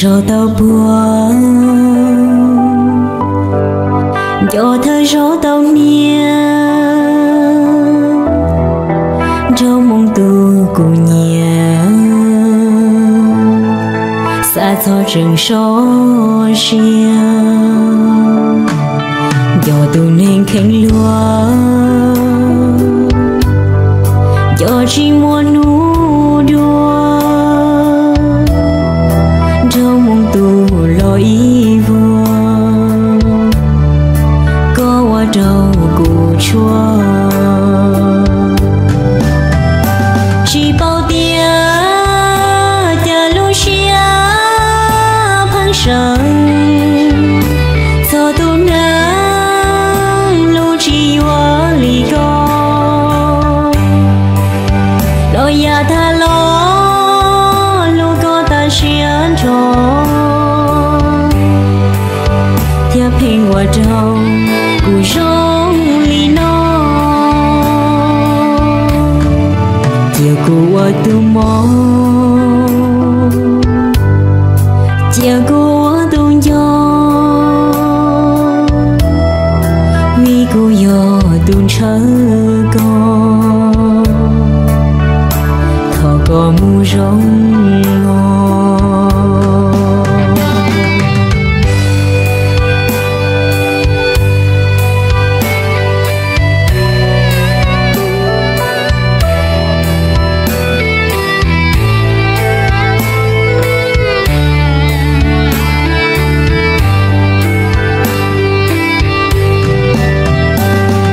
Zov tau puag, nco thawj zaug tau hnia, nraug moo tus kuv nyiam, xav txog tseem sov sia. Nco tus neeg kheev luag, nco tsis muaj hnub dua, nraug moo tus los ib vuag, koj ua rau kuv tshuaj. Tsis paub tias cas lub siab pheej sawv, txog tus neeg lub tsis yuav li ko, los yam tag los lub koj tas siab nrho, thiab pheej ua rau kuv zoo li no. Cia kuv ua tus mos, cia kuv ua tus nco, vim kuv yog tus ntshaw koj, thov koj mus zoo mog.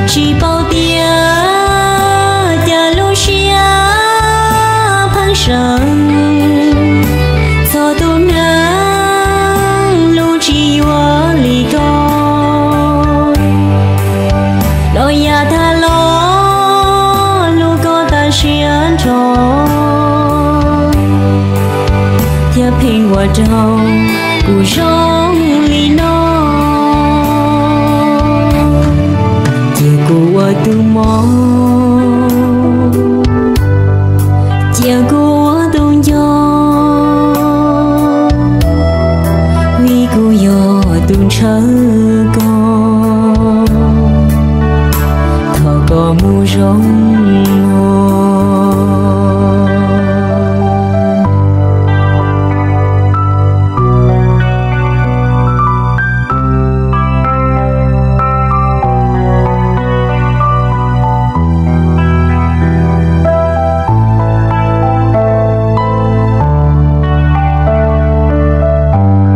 Tsis paub tias cas lub siab pheej sawv, txog tus neeg lub tsis yuav li ko, los yam tag los lub koj tas siab nrho, thiab pheej ua rau kuv zoo li no. Cia kuv ua tus mos, cia kuv ua tus nco, vim kuv yog tus ntshaw